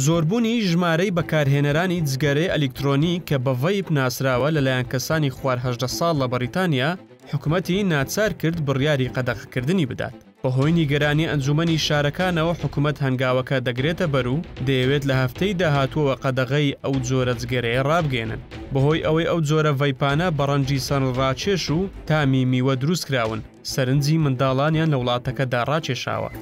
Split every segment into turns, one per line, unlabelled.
زۆربوونی ژمارەی بەکارهێنەرانی جگەرەی ئەلیکترۆنی کە بە ڤەیپ ناسراوە لەلایەن کەسانی خوار 18 ساڵ لە بەڕیتانیا، حکومەتی ناچار کرد بڕیاری قەدەغەکردنی بدات. بەهۆی نیگەرانی ئەنجومەنی شارەکانەوە حکومەت هەنگاوەکە دەگرێتە بەر و دەیەوێت لە هەفتەی داهاتووەوە قەدەغەی ئەو جۆرە جگەرەیە ڕابگەیەنن. بەهۆی ئەوەی ئەو جۆرە ڤەیپانە بە ڕەنگی سەرنڕاکێش و تامی میوە دروستکراون، سەرنجی منداڵانیان لە وڵاتەکەدا ڕاکێشاوە.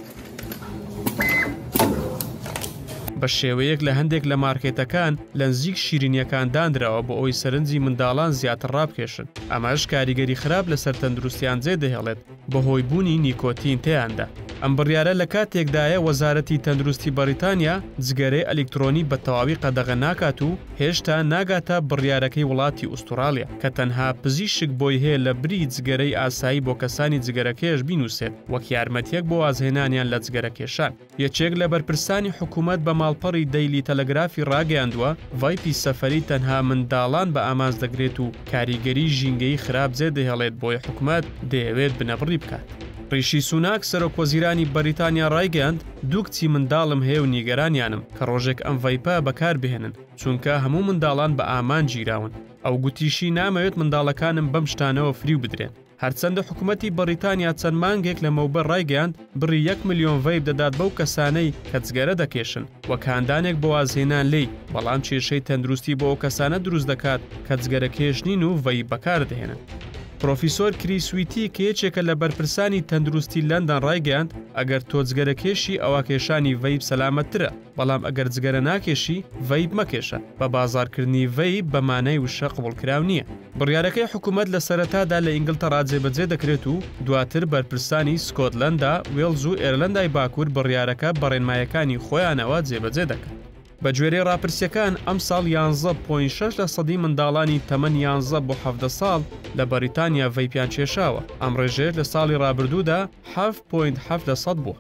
بە شێوەیەک لە هەندێک لە مارکێتەکان لە نزیک شیرینیەکان دانراوە بۆ ئەوەی سەرنجی منداڵان زیاتر ڕابکێشن، ئەمەش کاریگەری خراپ لەسەر تەندروستیان جێدەهێڵێت بەهۆی بوونی نیکۆتین تێیاندا. ئەم بڕیارە لە کاتێکدایە وەزارەتی تەندروستی بەڕیتانیا جگەرەی ئەلیکترۆنی بە تەواوی قەدەغە ناکات و هێشتا ناگاتە بڕیارەکەی وڵاتی ئوستوڕاڵیا کە تەنها پزیشک بۆی هەیە لە بری جگەرەی ئاسایی بۆ کەسانی جگەرەکێش بینوسێت وەک یارمەتیەک بۆ وازهێنانیان لە جگەرەکێشان. یەکێک لە بەرپرسانی حکومەت بە ماڵپەڕی دەیلی تەلەگرافی ڕاگەیاندووە، ڤەیپی سەفەری تەنها منداڵان بە ئامانج دەگرێت و کاریگەری ژینگەیی خراپ جێدەهێڵێت بۆیە حکومەت دەیەوێت بنەبڕی بکات. ڕیشی سوناک سەرۆکوەزیرانی بەریتانیا ڕایگەیاند، دوو کچی منداڵم هەیە و نیگەرانیانم کە ڕۆژێک ئەم ڤەیپە بەکاربهێنن، چونکە هەموو منداڵان بە ئامانج گیراون. ئەو گوتیشی نامەوێت منداڵەکانم بەم شتانەوە فریو بدرێن. هەرچەندە حکومەتی بەڕیتانیا چەند مانگێک لەمەوبەر ڕایگەیاند بڕی یەک ملیۆن ڤەیپ دەدات بەو کەسانەی کە جگەرە دەکێشن وەک هاندانێک بۆ وازهێنان لێی، بەڵام کێشەی تەندروستی بۆ ئەو کەسانە دروست دەکات کە جگەرەکێش نین و ڤەیپ بەکاردەهێنن. پرۆفیسۆر کریس ویتی کە یەکێکە لە بەرپرسانی تەندروستی لەندەن ڕایگەیاند ئەگەر تۆ جگەرەکێشی ئەوا کێشانی ڤەیپ سەلامەتترە، بەڵام ئەگەر جگەرە ناکێشی ڤەیپ مەکێشە، بە بازاڕکردنی ڤەیپ بە مانای وشە قبوڵکراو نییە. بڕیارەکەی حکومەت لە سەرەتادا لە ئینگلتەڕا جێبەجێ دەکرێت و دواتر بەرپرسانی سکۆتلەندا، وێڵز و ئێرلەندای باکوور بڕیارەکە بە ڕێنمایەکانی خۆیانەوە جێبەجێ دەکەن. بەگوێرەی ڕاپرسییەکان، ئەمساڵ 11.6 لە سەدی منداڵانی تەمەن 11 بۆ 17 ساڵ لە بەریتانیا ڤەیپیان کێشاوە، ئەم ڕێژەیەش لە ساڵی ڕابردوودا 7.7 لە سەد بووە.